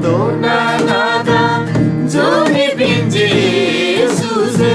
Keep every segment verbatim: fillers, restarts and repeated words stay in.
दोना ङादा जुनी पिन्‍जी येशूसे,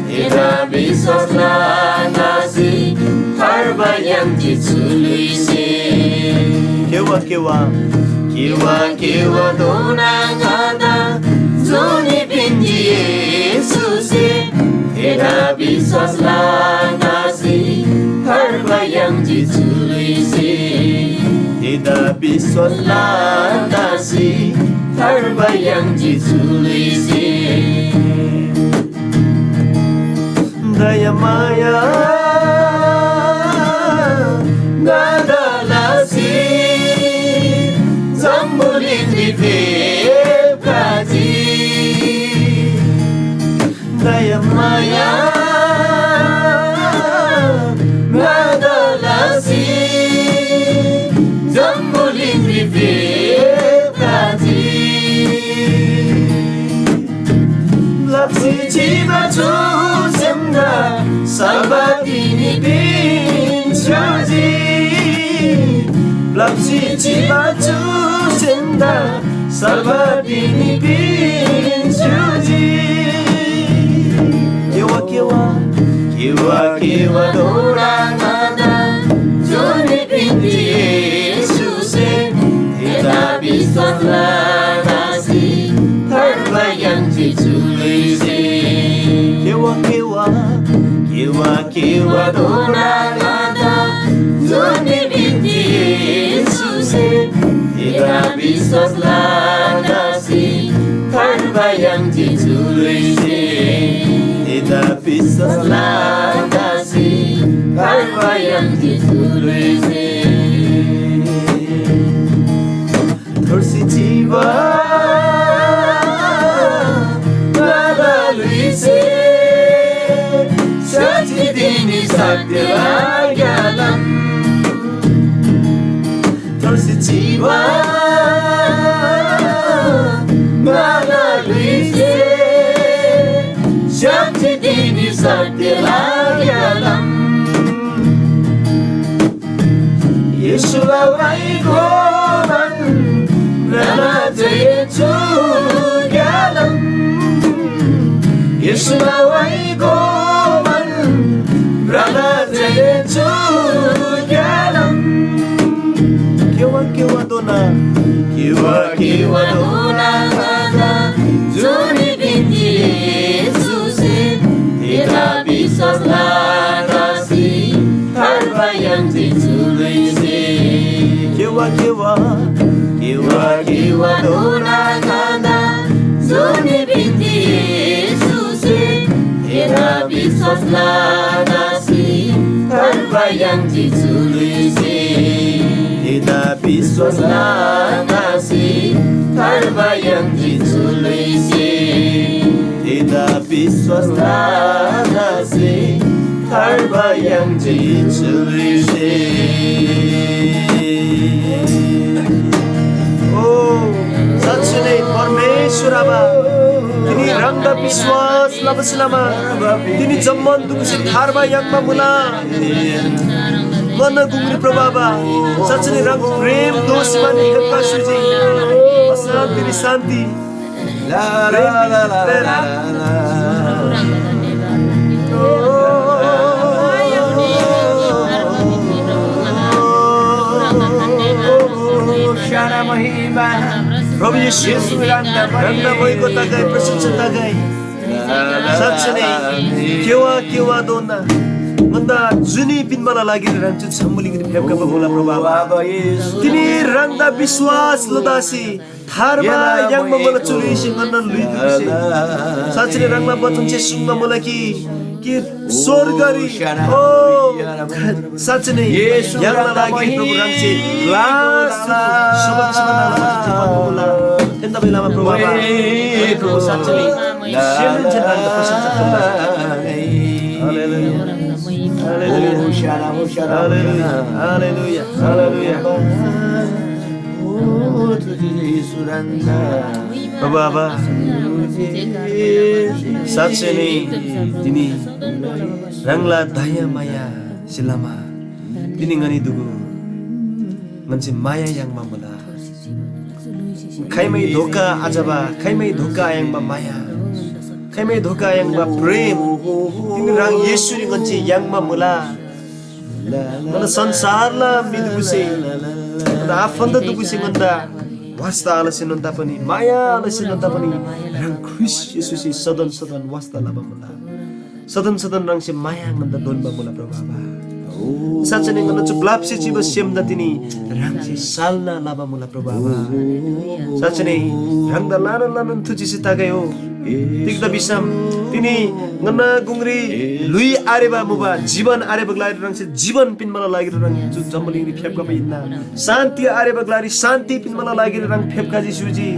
थेदा विश्‍वास लसी थार्बा याङ्जी चु ल्‍हुइसे। केवा केवा, केवा केवा दोना ङादा जुनी पिन्‍जी येशूसे, थेदा विश्‍वास लसी थार्बा याङ्जी चु ल्‍हुइसे। थेदा विश्‍वास लसी थार्बा याङ्जी चु ल्‍हुइसे। दयामाया ङादा लसी जम्‍बुलिङरी फेप्‍खजी। दयामाया ङादा लसी जम्‍बुलिङरी फेप्‍खजी। ब्‍लप्‍सी चिबा चु सेमदा सल्‍बा तिनी पिन्‍स्‍योजी। ब्‍लप्‍सी चिबा चु सेमदा सल्‍बा तिनी पिन्‍स्‍योजी। केवा केवा, केवा केवा दोना ङादा जुनी पिन्‍जी येशूसे, थेदा विश्‍वास लसी थार्बा याङ्जी चु ल्‍हुइसे। केवा केवा, केवा केवा दोना ङादा जुनी पिन्‍जी येशूसे, थेदा विश्‍वास लसी थार्बा याङ्जी चु ल्‍हुइसे। थेदा विश्‍वास लसी थार्बा याङ्जी चु ल्‍हुइसे। थोर्सी चिबा ङादा ल्‍हुइसे, साँच्‍ची तिनी सत्‍य लाग्‍यालम। थोर्सी चिबा ङादा ल्‍हुइसे, साँच्‍ची तिनी सत्‍य लाग्‍यालम। येशूला वाइ गोबान भ्रना जय चु ग्‍यालम। येशूला वाइ गोबान भ्रना जय चु ग्‍यालम। केवा केवा दोना, केवा केवा दोना ङादा जुनी पिन्‍जी येशूसे, थेदा विश्‍वास लसी थार्बा याङ्जी चु ल्‍हुइसे। केवा केवा, केवा केवा दोना ङादा जुनी पिन्‍जी येशूसे, थेदा विश्‍वास लसी थार्बा याङ्जी चु ल्‍हुइसे। थेदा विश्‍वास लसी थार्बा याङ्जी चु ल्‍हुइसे। थेदा विश्‍वास लसी थार्बा याङ्जी चु ल्‍हुइसे। ओ, साँच्‍ची नै परमेश्‍वर आबा, तिनी ह्राङदा विश्‍वास लबासे लमा तिनी जम्‍मान दुखसे थार्बा याङ्बा मुला। ङन्‍ना गुङरी प्रभु आबा, साँच्‍ची नै ह्राङ प्रेम दोःसी मानी फेप्‍खा स्‍युजी। अशान्‍तिरी शान्‍ति। प्रेम प्रेरणा। प्रभु येशू, ह्राङदा मोइको तगै, प्रशंसा तगै। साँच्‍ची नै केवा केवा दोना ङन्‍दा जुनी पिन्‍बाला लागिरी ह्राङ चु जम्‍बुलिङरी फेप्‍खबा मुला प्रभु आबा। तिनी ह्राङदा विश्‍वास लदासी थार्बा याङ्बा मुला चु ल्‍हुइसे ङन्‍ना ल्‍हुइ दुसे। साँच्‍ची नै ह्राङला वचनसे सुङ्बा मुला कि, कि स्‍वर्गरी, ओ, साँच्‍ची नै य्‍हाङला लागिरी प्रभु ह्राङसे ग्‍लास सुगन्‍ध सुगन्‍ध मुला। थेन्‍दा बेलामा प्रभु आबा, प्रभु साँच्‍ची नै सेमहेन्‍से ह्राङदा प्रशंसा तोःला। Hallelujah. Hallelujah. Hallelujah. Hallelujah. Hallelujah. प्रभु आबा, साँच्‍चै नै तिनी ह्राङला दयामायासे लमा तिनी ङनी दुगु ङन्‍से माया याङ्बा मुला। खाइमै धोका आजबा, खाइमै धोका आयाङ्बा माया, खाइमै धोका आयाङ्बा प्रेम, तिनी ह्राङ येशूरी ङन्‍से याङ्बा मुला। ङन्‍दा संसारला म्‍हिदुगुसे, ङन्‍दा आफन्‍दा दुगुसे ङन्‍दा वास्‍ता आलसेनोन तापनि, माया आलसेनोन तापनि, ह्राङ ख्रीष्‍ट येशूसे सदन सदन वास्‍ता लबा मुला। सदन सदन ह्राङसे माया ङन्‍दा दोन्‍बा मुला प्रभु आबा। साँच्‍चै नै ङन्‍दा चु ब्‍लाप्‍सी चिबा सेमदा तिनी ह्राङसे साल्‍ना लबा मुला प्रभु आबा। साँच्‍चै नै ह्राङदा ल्‍हानान ल्‍हानान थुचिसी तगै हो। तिग्‍दा भिसम तिनी ङन्‍ना गुङरी ल्‍हुइ आरेबा मुबा, जीवन आरेबा ग्‍लारी ह्राङसे जीवन पिन्‍बाला लागिरी ह्राङ चु जम्‍बुलिङरी फेप्‍खबा हिन्‍ना। शान्‍ति आरेबा ग्‍लारी शान्‍ति पिन्‍बाला लागिरी ह्राङ फेप्‍खजी स्‍युजी।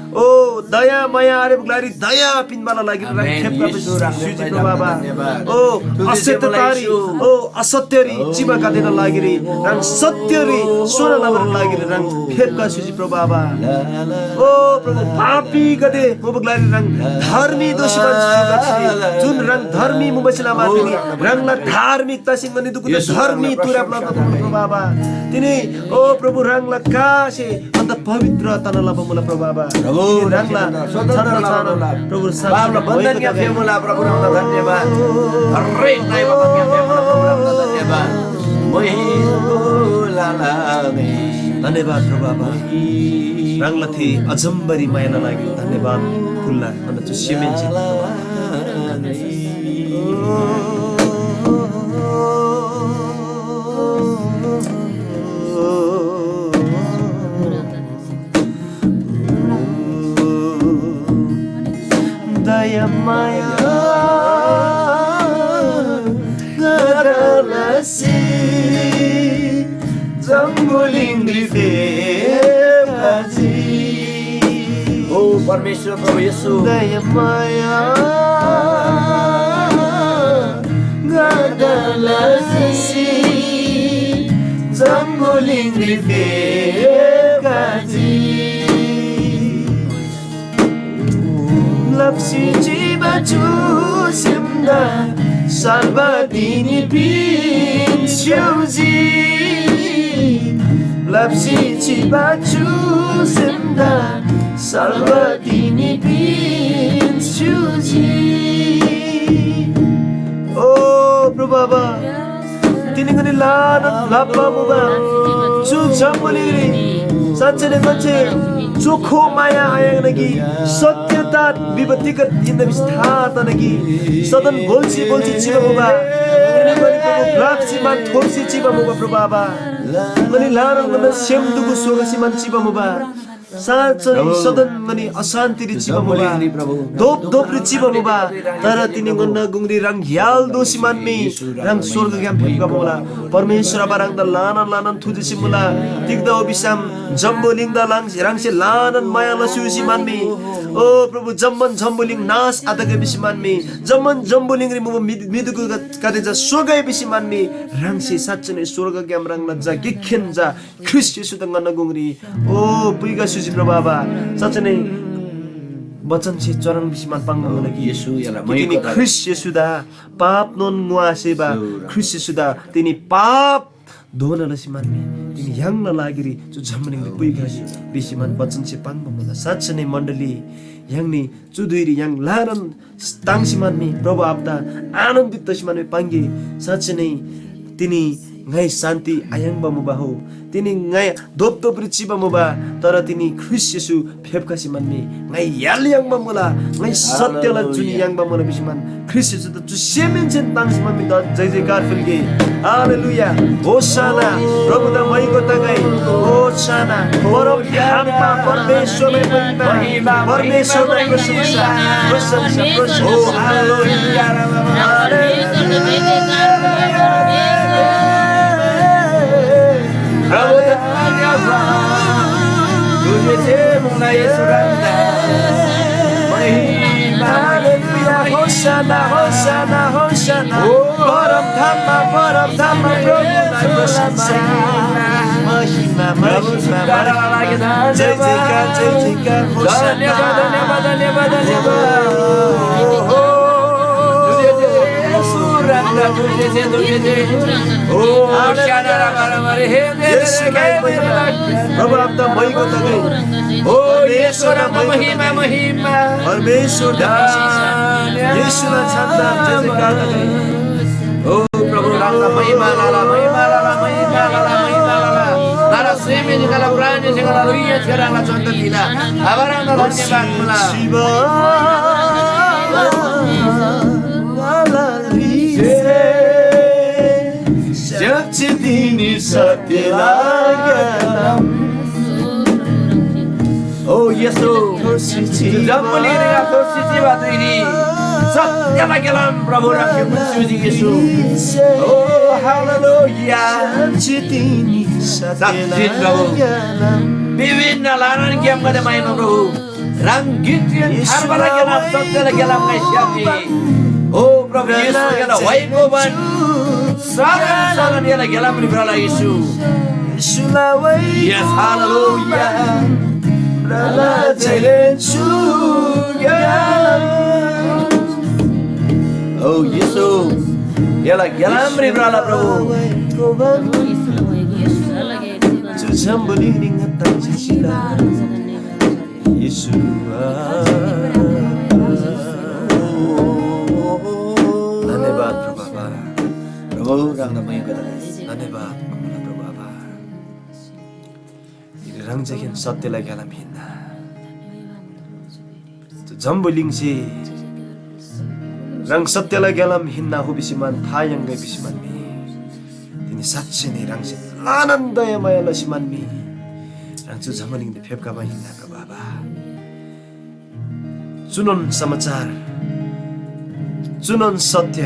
ओ दया माया आरेबा ग्‍लारी दया पिन्‍बाला लागिरी ह्राङ आमेन। फेप्‍खबा येशू, ह्राङ स्‍युजी फेप्‍खबा प्रभु आबा। धन्‍यवाद। ओ तुझे असत्य सेवा तारी, येशू। ओ असत्यरी चिबागदेला लागिरी ह्राङ सत्यरी सोना लबाला लागिरी ह्राङ फेप्‍खा स्‍युजी प्रभु आबा। ओ प्रभु पापीगदे मुबा ग्‍लारी ह्राङ धर्मी दोसी मान स्‍युजी। जुन ह्राङ धर्मी मुबासे लमा तिनी ह्राङला धार्मिकतासे ङनी दुगुदा येशू धर्मी ह्राङला तुरा प्रभु आबा। तिनी ओ प्रभु ह्राङला कासे अन्त पवित्र तना लबा मुला प्रभु आबा। प्रभु तिनी ह्राङला रक्षण स्वतन्त्र छाना लबा छाना मुला। प्रभु साथ पापला बन्धन या फेमुला प्रभु ह्राङला धन्यवाद। हरेक नाइ बन्धन या फेमुला प्रभु ह्राङला धन्यवाद। महिमा लाला मे। धन्यवाद प्रभु आबा। ह्राङला थे अजम्बरी मायाला लागि धन्यवाद। फुल्ला अन्त चु सिमेन्ट दया माया गरलसी जम्‍बुलिङरी फेप्‍खजी। ओ परमेश्वर प्रभु येशू। दया माया गरलसी जम्‍बुलिङरी फेप्‍खजी। ब्‍लप्‍सी चिबा चु सेमदा साल्‍बा धिनी पिन्‍स्‍युजी। ब्‍लप्‍सी चिबा चु सेमदा साल्‍बा धिनी पिन्‍स्‍युजी। ओ प्रभु आबा, तिनी ङनी ल्‍हानान ब्‍लप्‍बा मुबा। चु जम्‍बुलिङरी साँच्‍चैले ङन्‍से चोखो माया आयाङ्ना कि सत्‍य ताम भिबा तिग हिन्‍ना भिसी था तना कि सदन भोल्‍सी भोल्‍सी चिबा मुबा। तिनी ङनी प्रभु ब्‍लप्‍सी मान थोर्सी चिबा मुबा प्रभु आबा। ङनी ल्‍हानान ङन्‍ना सेम दुगु सोगसी मान चिबा मुबा। साँच्‍चै सदन ङनी अशान्‍तिरी चिबा मुबा। धोप धोपरी चिबा मुबा। तर तिनी ङन्‍ना गुङरी ह्राङ य्‍हाल दोसी मान मी ह्राङ स्‍वर्गग्‍याम फेप्‍खबा मुला। परमेश्‍वर आबा ह्राङदा ल्‍हानान ल्‍हानान थुजेसी मुला। तिग्‍दा भिसम जम्‍बुलिङदा ह्राङसे ल्‍हानान माया लसी उसी मान मी। ओ प्रभु, जम्‍मान जम्‍बुलिङ नाश आतगै भिसी मान मी। जम्‍मान जम्‍बुलिङरी मुबा म्‍हिदुगुगदे चा सोगै भिसी मान मी। ह्राङसे साँच्‍चै नै स्‍वर्गग्‍याम ह्राङला झा गिकखेन झा ख्रीष्‍ट येशूदा ङन्‍ना गुङरी ओ पुइगा स्‍युजी प्रभु आबा। साँच्‍चै नै वचनसे चुह्रङ् भिसी मान पाङ्बा मुला कि येशू एला कि तिनी ख्रीष्‍ट येशूदा पापनोन ङोआसेबा ख्रीष्‍ट येशूदा तिनी पाप दोना लसी मान मी तिनी य्‍हाङला लागिरी चु जम्‍बुलिङरी पुइखजी भिसी मान वचनसे पाङ्बा मुला। साँच्‍चै नै मण्‍डली य्‍हाङनी चु धुइरी य्‍हाङ ल्‍हानान ताङ्सी मान मी प्रभु आबादा आनन्‍दित तसी मान मी पाङ्‌गे। साँच्‍चै नै तिनी ङाइ शान्‍ति आयाङ्बा मुबा हो। तिनी ङाइ धोपधोपरी चिबा मुबा, तर तिनी ख्रीष्‍ट येशू फेप्‍खसी मान मी ङाइ य्‍हाल याङ्बा मुला, ङाइ सत्‍यला जुनी याङ्बा मुला भिसी मान ख्रीष्‍ट येशूदा चु सेमहेन्‍सेन ताङ्सी मान मी द-, जय जयकार फिल्‍गे। हालेलुया। होशाना, प्रभुदा मैको तगै। होशाना, परम धाममा परमेश्वरलाई महिमा, परमेश्वरलाई प्रशंसा, प्रशंसा, प्रशंसा। हालेलुया। प्रभु धन्यवाद। तुझे छेमुला येशू राजा। महिमा, हालेलुया। होशाना, होशाना, होशाना। ओ परम धाममा, परम धाममा प्रभुलाई प्रशंसा। महिमा, महिमा, महिमा। जय जयकार, जय जयकार। होशाना। धन्यवाद, धन्यवाद, धन्यवाद, धन्यवाद। तुझे छेमुला येशू राजा। ओ, शाना रा बारा मारे, हे, हे, हे, येशूलाई हे, हे, महिमा। हे, प्रभु, आपदा महिमा तगै। ओ, येशू रा महिमा, महिमा। परमेश्वर रा, येशू रा छन्दा, जय जयकार तगै। ओ, प्रभु, रामदा महिमा लाला, महिमा लाला, महिमा लाला, महिमा लाला। नारा सेमी निकाला, प्राणी निकाला, रुइया छेराला चन्द दिला। आभार आन्दा धन्यवाद मुला। जब चितिनी सत्य लागलम। ओ येशू, जम्बुलिङरी थोसी चिबा धुइरी सत्यला गेलाम प्रभु राखे मुन्सुजी येशू। ओ हालेलुया। चितिनी सत्य प्रभु। विभिन्न लानान ग्यामगदे माइमा प्रभु। ह्राङ गिकरीन थार्बाला गेलाम सत्यला गेलाम ङाइ स्‍याप्‍जी। ओ प्रभु येशू गेला व्‍हाइ गोबान साधन साधन गेला गेलामरी भ्रला येशू। येशूला व्‍हाइ यस हालेलुया। भ्रला जयलेन छु गेलाम। ओ येशू गेला गेलामरी भ्रला प्रभु। चु जम्‍बुलिङ रिङ ताङ्सी सिला। येशू आबा। धन्यवाद प्रभु आबा। प्रभु ह्राङदा महिमा तगै। धन्यवाद प्रभु आबा। तिनी ह्राङ जेखेन सत्यला ग्‍यालाम हिन्‍ना। जम्‍बुलिङसे ह्राङ सत्यला ग्‍यालाम हिन्‍ना हो भिसी मान था याङ्‌गै भिसी मान मी। तिनी साँच्‍चै नै ह्राङसे ल्‍हानान दयामाया लसी मान मी। ह्राङ चु जम्‍बुलिङरी फेप्‍खबा हिन्‍ना प्रभु आबा। चुनोन समाचार, चुनोन सत्य,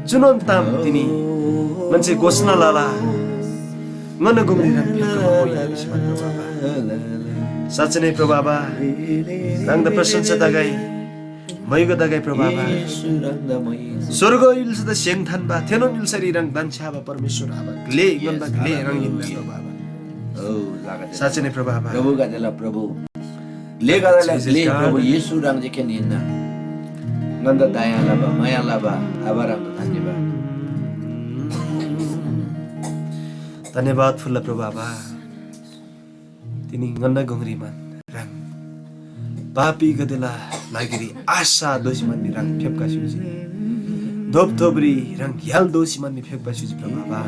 चुनोन ताम तिनी ङन्‍से घोषणा लला। ङन गुङरी ह्राङ फेप्‍खबा हो या भिसी मान प्रभु आबा। साँच्‍चै नै प्रभु आबा, ह्राङदा प्रशंसा तगै, मैगो तगै प्रभु आबा। स्‍वर्ग य्‍हुल्‍सादा स्‍य्‍हाङ थान्‍बा, थेनोन य्‍हुल्‍सारी ह्राङ धन्‍छ्‌याबा परमेश्‍वर आबा, ग्‍ले ङन्‍दा ग्‍ले ह्राङ हिन्‍ना प्रभु आबा। साँच्‍चै नै प्रभु आबा। प्रभुगदेला प्रभु, ग्‍लेगदेला ग्‍ले प्रभु येशू ह्राङ जेखेन हिन्‍ना। ङन्‍दा दया लबा, माया लबा आबा ह्राङदा धन्‍यवाद। धन्‍यवाद फुल्‍ला प्रभु आबा। तिनी ङन्‍ना गुङरी मान ह्राङ पापीगदेला लागिरी आशा दोसी मान मी ह्राङ फेप्‍खसी हुजी। धोपधोपरी ह्राङ य्‍हाल दोसी मान मी फेप्‍खसी हुजी प्रभु आबा।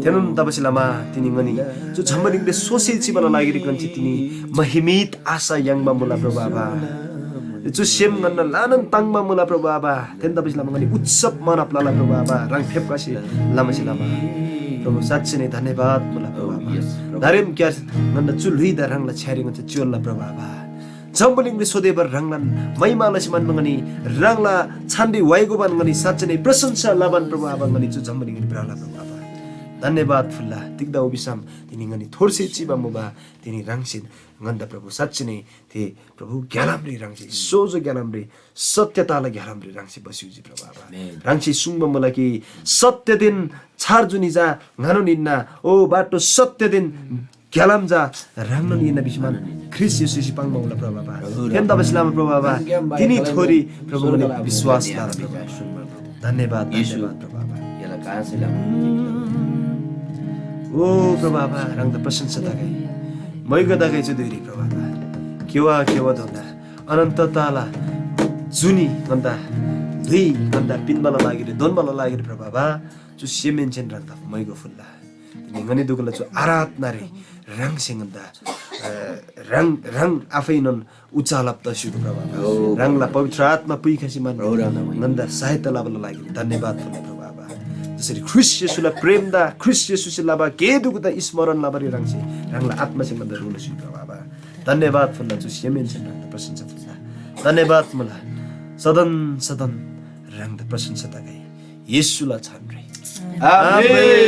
थेनोन तबासेलमा तिनी ङनी चु जम्‍बुलिङरी सोसी चिबाला लागिरी ङन्‍से तिनी महिमित आशा याङ्बा मुला प्रभु आबा। चु सेम ङन्‍ना ल्‍हानान ताङ्बा मुला प्रभु आबा। थेन तबासेलमा ङनी उत्सव मनाब लला प्रभु आबा। ह्राङ फेप्‍खसी लमासे लमा प्रभु साँच्‍चै नै धन्‍यवाद मुला प्रभु आबा। दारेम क्‍यार ङन्‍ना चु ल्‍हुइदा ह्राङला छ्‌यारी ङन्‍से च्‍योल्‍ला प्रभु आबा। जम्‍बुलिङरी सोतेबर ह्राङलान महिमा लसी मान ङनी ह्राङला छानरी वाइगोबान ङनी साँच्‍चै नै प्रशंसा लबान प्रभु आबा ङनी चु जम्‍बुलिङरी भ्रला प्रभु आबा। धन्‍यवाद फुल्‍ला। तिग्‍दा भिसम तिनी ङनी थोर्सी चिबा मुबा तिनी ह्राङसेन ङन्‍दा प्रभु साँच्‍चै नै थे प्रभु ग्‍यालामरी ह्राङसे सोझो ग्‍यालामरी सत्यताला ग्‍यालामरी ह्राङसे बसिउजी प्रभु आबा। ह्राङसे सुङ्बा मुला कि सत्यदेन छार जुनी चा ङानोन हिन्‍ना। ओ बाटो सत्यदेन ग्‍यालाम चा ह्राङनोन हिन्‍ना भिसी मान ख्रीष्‍ट येशूसे पाङ्बा मुला प्रभु आबा। थेन तबासे लमा प्रभु आबा तिनी थोरी प्रभु ङनी विश्‍वास लला प्रभु आबा। धन्‍यवाद, धन्‍यवाद प्रभु आबा। ओ प्रभु आबा, ह्राङदा प्रशंसा तगै। मैगो तगै चु धुइरी प्रभु आबा। केवा केवा धोन्‍दा अनन्‍तताला जुनी ङन्‍दा धुइ ङन्‍दा पिन्‍बाला लागिरी दोन्‍बाला लागिरी प्रभु आबा चु सेमहेन्‍सेन ह्राङदा मैगो फुल्‍ला। तिनी ङनी दुगुला चु आराधनारी ह्राङसे ङन्‍दा, अ, ह्राङ, ह्राङ आफैनोन उचालब तस्‍युगु प्रभु आबा। ह्राङला पवित्र आत्मा पुइखसी मान ङन्‍दा सहायता लबाला लागिरी धन्‍यवाद फुल्‍ला प्रभु आबा। जसरी ख्रीष्‍ट येशूला प्रेमदा ख्रीष्‍ट येशूसे लबा गे दुगुदा स्मरण लबारी ह्राङसे ह्राङला आत्मासे ङन्‍दा ह्रुलुसी प्रभु आबा। धन्‍यवाद फुल्‍ला चु सेमहेन्‍सेन ह्राङदा प्रशंसा फुल्‍ला। धन्‍यवाद मुला। सदन सदन ह्राङदा प्रशंसा तगै। येशूला छानरी। आमेन।